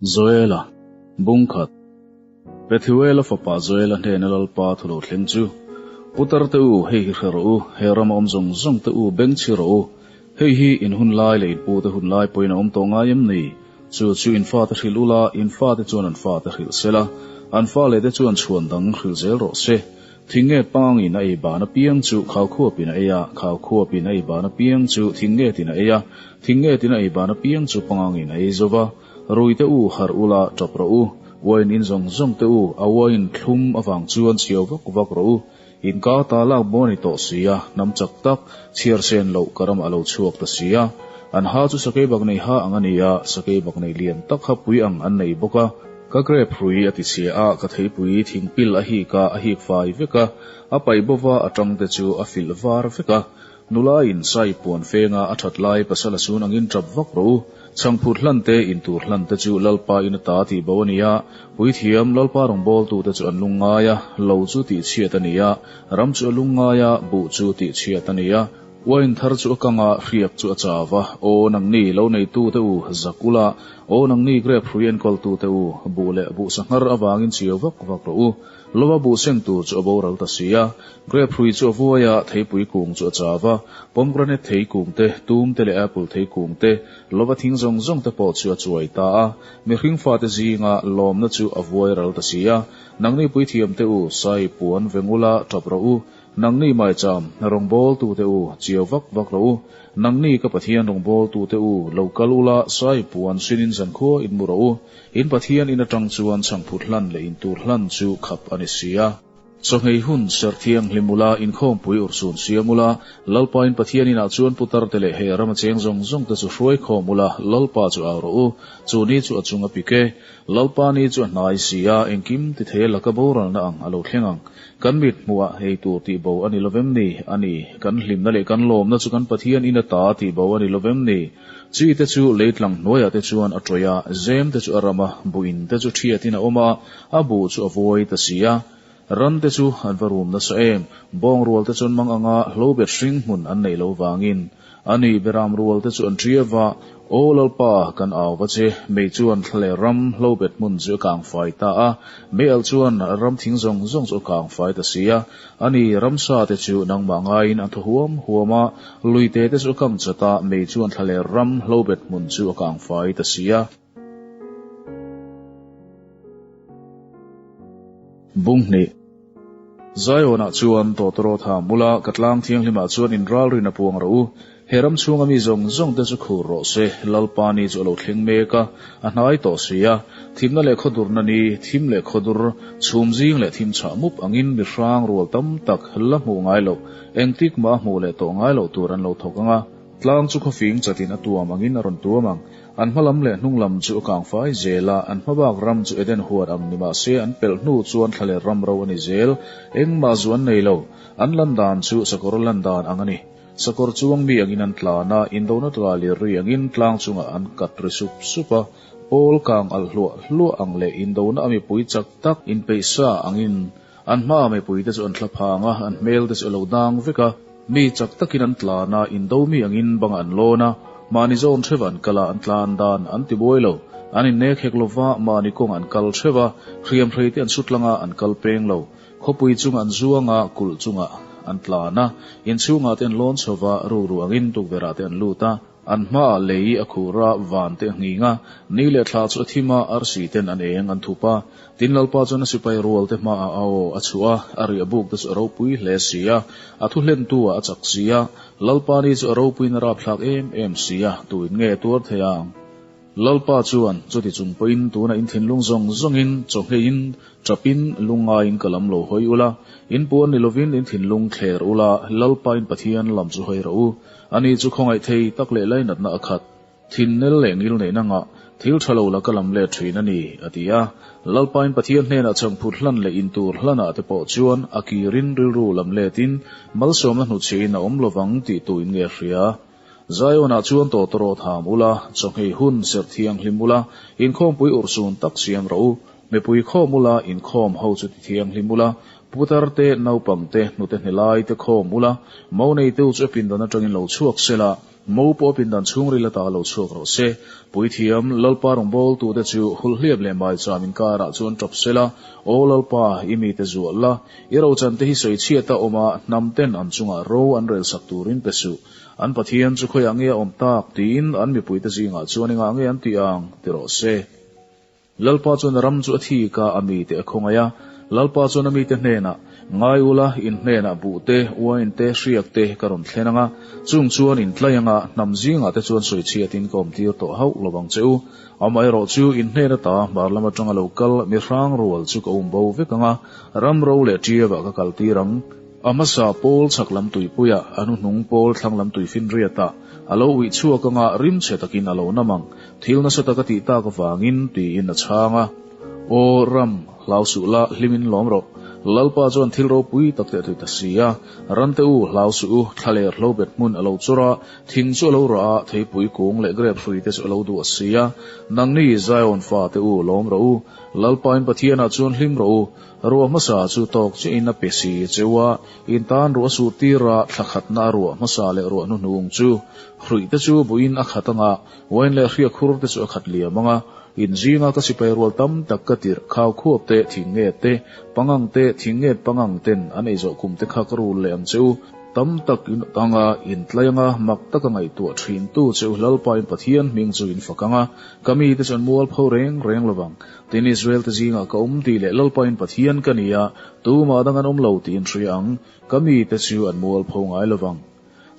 Joela, Bung khat. Pethuela fapa Joela hnena Lalpa thu lo thleng chu, Putar te u, hei hi hre rawh u, he rama awm zawng zawng te u, beng chhi rawh u. Hei hi in hun lai leh in pute hun lai pawhin a awm tawh ngai em ni? Chu chu in fate hrilh ula, in fate chuan an fate hrilh sela, an fa leh te chuan chhuan dang hrilh zel rawh se. Thingnge pangin a ei ban apiang chu khaukhuapin a ei a, khaukhuapin a ei ban apiang chu thingngetin a ei a, thingngetin a ei ban apiang chu pangangin a ei zo va. Rui te u, harh ula, tap rawh u. Uain in zawng zawng te u, a uain thlum avang chuan chhiau vak vak rawh u. In ka ta lak bo a ni tawh si a, hnam chak tak, chhiar sen loh ka ramah a lo chhuak ta si a. An ha chu sakei bak nei ha ang a ni a, sakei bak nei lian tak ha pui ang an nei bawk a. Ka grep hrui a ti chhia a, ka theipui thingpil a hik a, a hik fai vek a, a paih bova a tang te chu a filh var vek a. Nula in sai puan fenga a that lai pasal a sun angin tap vak rawh u. Chhangphut hlan te, intur hlan te chu Lalpa in a ta tih bo a ni a, puithiam Lalpa rawngbawltu te chu an lungngai a, lo chu tihchhiat a ni a, ram chu a lungngai a, buh chu tihchhiat a ni a. Uain thar chu a kang a, hriak chu a chau a, Aw nangni, lo neitu te u, zak ula, aw nangni grep hrui enkawltu te u, buh leh buh sanghar avangin chiau vak vak rawh u. Lova buh seng tur chu a boral ta si a, grep hrui chu a vuai a, theipui kung chu a chau a, pomegranate thei kung te, tum te leh apple thei kung te, lova thing zawng zawng te pawh chu a chuai ta a. Mihring fate zinga lawmna chu a vuai ral ta si a. Nangni puithiam te u, sai puan veng ula tap rawh u. Nangni maicham, rawngbawltute u, chiau vak vak rawh u. Nangni ka Pathian rawngbawltute u, lo kal ula, sai puan sinin zankhua in mu rawh u. In Pathian in atang chuan chhangphut hlan leh intur hlan chu khap a ni si a. Chawhmei hun serh thianghlim ula, inkhawmpui urhsun siam ula, Lalpa in Pathian inah chuan putar te leh he rama cheng zawng zawng te chu hruai khawm ula, Lalpa chu au rawh u. Chu ni chu a chung a pik e. Lalpa ni chu a hnai si a, engkim ti thei a laka boralna ang a lo thleng ang. Kan mit hmuhah hei tur tih bo a ni lovem ni? A ni, kan hlimna leh kan lawmna chu kan Pathian in ata tih bo a ni lovem ni? Chi te chu leitlang hnuaiah te chuan a tawih a, zem te chu a ram a, buh in te chu thiatin a awm a, a buh chu a vuai ta si a. Ram te chu an va rum nasa em, bawng rual te chuan mang anga hlobet hring hmun an neih lo vangin. A ni, Beram rual te chu an ṭi ava, Aw Lalpa, kan au va che, mei chuan thla leh ram hlobet hmun chu a kang fai ta a, mei alh chuan ram thing zawng zawng chu a kang fai ta si a. A ni, ramsa te chu nangmah ngaiin an thaw huam huam a, luite te chu a kang chat a, mei chuan thla leh ram hlobet hmun chu a kang fai ta si a. Bung hnih. Zionah chuan tawtawrawt ha mula ka tlang thianghlimah chuan inralrin a puang rawh u. He ram chhunga mi zawng zawng te chu khur rawh se, Lalpa ni chu a lo thleng mek a, a hnai tawh si a. Thimna leh khawdurna ni, thim leh khawdur, chhum zing leh thim chhah mup angin mi hrang rual tam tak la hmuh ngai loh, engtik mah a hmuh leh tawh ngai loh tur an lo thawk ang a. Tlang chu khawfing chatin a tuam angin a rawn tuam ang. An hma lam leh hnung lam chu a kang fai zel a, an hma bak ram chu Eden huat ang ni mahse an pelh hnu chuan thla leh ram ro a ni zel. Engmah zu an nei lo. An lan dan chu sakawr lan dan ang a ni. Sakawr chuang mi angin an tlan a, indona tla lir ri angin tlang chungah an kat ri sup sup a. Pawl kang alh hluah hluah ang leh indona a mipui chak tak inpeih sa angin an hmaa mipuite chu an thla phang a, an hmel te chu a lo dang vek a. Mi chak takin an tlan a, indo mi angin bangah an lawn a, mahni zawn hreva an kal a, an tlan dan an ti buai lo. An innek hek lova, mahni kawngah an kal hreva, hriamhrei te an su tlang a, an kal peng lo. Khawpui chungah an zuang a, kulh chungah an tlan a, inchhungah te an lawn chho va, rukru angin tukverhah te an lut a. An hmaah lei a khur a, van te a nghing a, ni leh thla chu a thim a, arsi ten an eng an thup a. Tin, Lalpa chuan a sipai rual te hmaah a aw a chhuah a, a riah buk te chu a ropui hle si a, a thu hlentu ah a chak si a. Lalpa ni chu a ropuiin a rapthlak em em si a, tuin nge tuar thei ang? Lalpa chuan, Chuti chung pawhin tunah in thinlung zawng zawngin, chawhngeiin, chapin, lungngaiin ka lam lo hawi ula, in puan ni lovin in thinlung thler ula, Lalpa in Pathian lam chu hawi rawh u. Ani chu khawngaih thei tak leh lainatna a khat. Thinnel leh ngil neihna ngah, thil tha lo la ka lam let thin a ni, a ti a. Lalpa in Pathian hnenah changphut hlan leh intur hlanah te pawh chuan a kirin rilru lam letin malsawmna hnuchhiahin a awm lovang tih tuin nge hria? Zionah chuan tawtawrawt ham ula, chawhmei hun serh thianghlim ula, inkhawmpui urhsun tak siam rawh u. Mipui khawm ula, inkhawm ho chu ti thianghlim ula, putar te, naupang te, hnute hnelai te khawm ula, mo neitu chu a pindan atangin lo chhuak sela. Mo pawh pindan chhungril ata lo chhuak rawh se. Puithiam, Lalpa rawngbawltute chu hulhliap leh maicham inkarah chuan tawp sela, Aw Lalpa, i mite zuah la, i rochante hi sawichhiata awma hnamten an chungah ro an relsak turin pe suh. An Pathian chu khawiah nge a awm tak? tiin an mipuite zingah chuan engah nge an tih ang? ti rawh se. Lalpa chuan a ram chu a thik a, a mite a khawngaih a. Lalpa chuan a mite hnenah, Ngai ula, in hnenah buh te, uain te, hriak te ka rawn thlen ang a, chung chuan in tlai ang a, hnam zingah te chuan sawichhiatin ka awmtir tawh hauh lo vang che u. Amaherawh chu in hnen ata hmar lam atanga lo kal mi hrang rual chu ka um bo vek ang a, ram ro leh ṭiavah ka kaltir ang. A hmasa pawl chhak lam tuipuiah, a hnuhnung pawl thlang lam tuifinriatah a lo uih chhuak ang a, rimchhe takin a lo nam ang. Thil nasa taka tih tak avangin, tiin a chhang a. Aw ram, hlau suh la, hlimin lawm rawh. Lalpa chuan thil ropui tak teh thei ta si a. Rante u, hlau suh u, thla leh hlo bet hmun a lo chawr a, thing chu a lo rah a, theipui kung leh grep hrui te chu a lo duh a si a. Nangni, Zion fate u, lawm rawh u. Lalpain Pathianah chuan hlim rawh u. Ruah hmasa chu tawk chiahin a pe si cheu a, in tan ruah sur tir a, thla khatna a ruah hmasa leh ruah hnuhnung chu hruih te chu buin a khat anga, Wine leh hriak khur te chu a khat liam ang a, in zinga ka sipai rual tam tak ka tirh khau khuap te, thing nget te, pangang te, thing nget pangang ten an ei zawh kum te kha ka rul leh ang che u. Tam tak in awt ang a, in tlai ang a, mak taka ngaihtuah thin tu che u Lalpa in Pathian hming chu in fak ang a, ka mite chu an mual pho reng reng lo vang. Tin, Israel te zingah ka awm tih leh Lalpa in Pathian ka ni a, tumah dang an awm lo tih in hria ang, ka mite chu an mual pho ngai lo vang.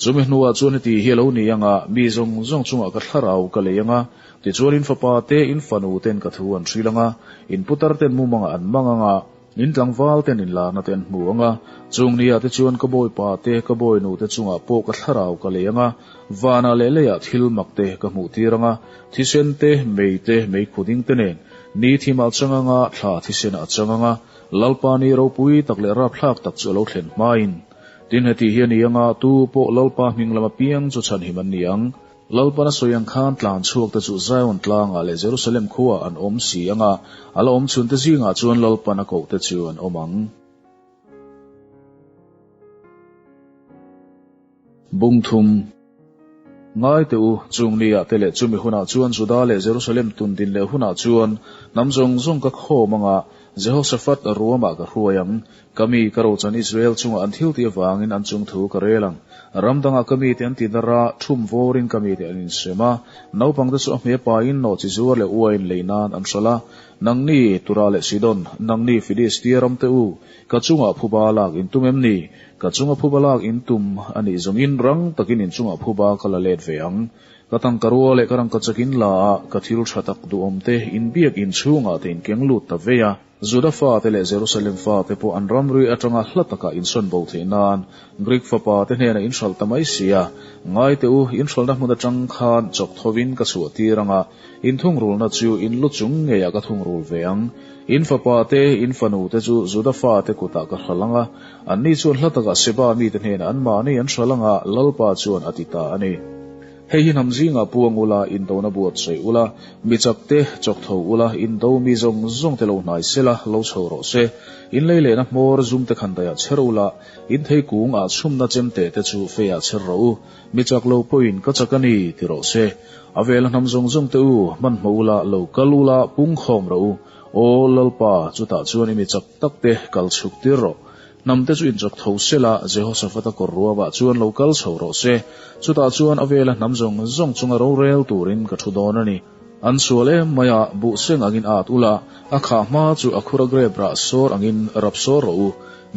Chumi hnuah chuan heti hi a lo ni ang a, mi zawng zawng chungah ka thlarau ka lei ang a, tichuan in fapa te, in fanu ten ka thu an hril ang a, in putar ten mumangah an mang ang a, in tlangval ten in larna te an hmu ang a, chung niah te chuan ka bawipa te, ka bawinu te chungah pawh ka thlarau ka lei ang a, vanah leh leiah thil mak te ka hmuh tir ang a, thisen te, mei te, meikhu ding te nen, ni thimah a chang ang a, thla thisenah a chang ang a, Lalpa ni ropui tak leh rapthlak tak chu a lo thlen hmain. Tin, heti hi a ni anga, tu pawh Lalpa hming lam apiang chu chhanhim an ni ang. Lalpan a sawi ang khan tlan chhuak te chu Zion tlangah leh Jerusalem khuaah an awm si anga, a la awm chhun te zingah chuan Lalpan a koh te chu an awm ang. Bung thum. Ngai teh u, chung ni ah te leh chumi hunah chuan Juda leh Jerusalem tun din leh hunah chuan hnam zawng zawng ka khawm anga, Jehoshaphat ruamah ka hruai ang. Ka mi ka rochan Israel chungah an thil tih avangin an chung thu ka rel ang. Ram dangah ka mite an ti dar a, thum vawrin ka mite an insem a. Naupangte chu a hme pain nawhchi zuar leh uain lei nan an hralh a. Nangni, Tura leh Sidon, nangni Filistia ramte u, ka chungah phuba lak in tum em ni? Ka chunga phuba lak in tum a nih zawngin rang takin in chungah phuba ka la let ve ang. Ka tangka rua leh ka rangka chak in la a, ka thil tha tak duhawm te in biak in chhungah te in keng lut ta vei a. Juda fate leh Jerusalem fate pawh an ramri atanga hla takah in sawn bo theih nan Greek fapa te hnenah in hralh ta mai si a. Ngai teh u, in hralhna hmun atang khan chawk thovin ka chhuah tir ang a, in thungrulna chu in lu chung ngeiah ka thungrul ve ang. In fapa te, in fanu te chu Juda fate kutah ka hralh ang a, anni chuan hla takah Seba mite hnenah anmahni an hralh ang a, Lalpa chuan a ti ta a ni. Hei hi hnam zingah puang ula, indona buatsaih ula, mi chak te chawk tho ula, indo mi zawng zawng te lo hnai sela, lo chho rawh se. In lei lehna hmawr zum te khan daiah chher ula, in thei kung ah chhumna chem teh te chu fei ah chher rawh u. Mi chak lo pawhin ka chak a ni, ti rawh se. A vela hnam zawng zawng te u, hmanhmawh ula, lo kal ula, pung khawm rawh u. Aw Lalpa, chutah chuan i mi chak tak te kal chhuk tir rawh. Hnamte chu inchawk tho sela, Jehoshaphat-a kawr ruamah chuan lo kal chho rawh se. Chutah chuan a vela hnam zawng zawng chunga rorel turin ka thu dawn a ni. An sual em mai a, buh seng angin at ula, a khah hma chu a khura grep rah sawr angin rap sawr rawh u.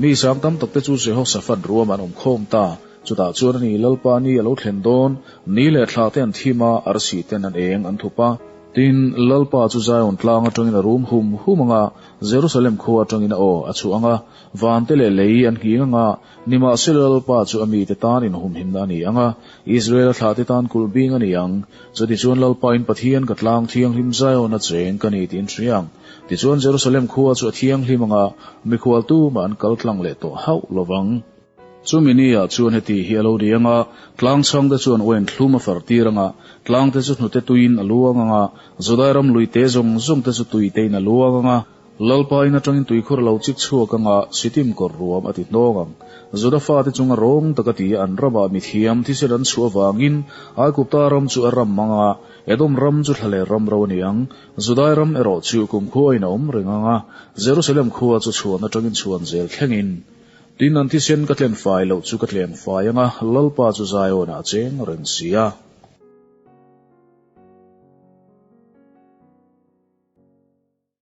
Mi sang tam takte chu Jehoshaphat ruamah an awm khawm ta. Chutah chuan a ni, Lalpa ni a lo thlen dawn, ni leh thla te an thim a, arsi ten an eng an thup a. Tin, Lalpa chu Zion tlang atangin a rum hum hum ang a, Jerusalem khua atangin a aw a chhuah ang a, vante leh lei an nghing ang a, nimahsela Lalpa chu a mite tan inhumhimna a ni ang a, Israel-a thlahte tan kulh bing a ni ang. Chutichuan Lalpain Pathian ka tlang thianghlim Zion a cheng ka ni tiin hria ang. Tichuan Jerusalem khua chu a thianghlim ang a, mikhual tumah an kal tlang leh tawh hauh lo vang. Chumi ni ah chuan heti hi a lo ni ang a, tlang chhangte chuan uain thlum a far tir ang a, tlangte chu hnute tuiin a luang ang a, Judai ram luite zawng zawngte chu tuitein a luang ang a. Lalpa in atangin tuikhur a lo chik chhuak ang a, Sitim kawr ruam a ti hnawng ang. Juda fate chunga rawng taka ti a an ramah mithiam thisen an chhuah avangin Aigupta ram chu a ram ang a, Edom ram chu thlaler ram ro a ni ang. Judai ram erawh chu kumkhua in a awm reng ang a, Jerusalem khua chu chhuan atangin chhuan zel thlengin. Tin, an thisen ka tlen fai loh chu ka tleng fai ang a, Lalpa chu Zion-ah a cheng reng si a.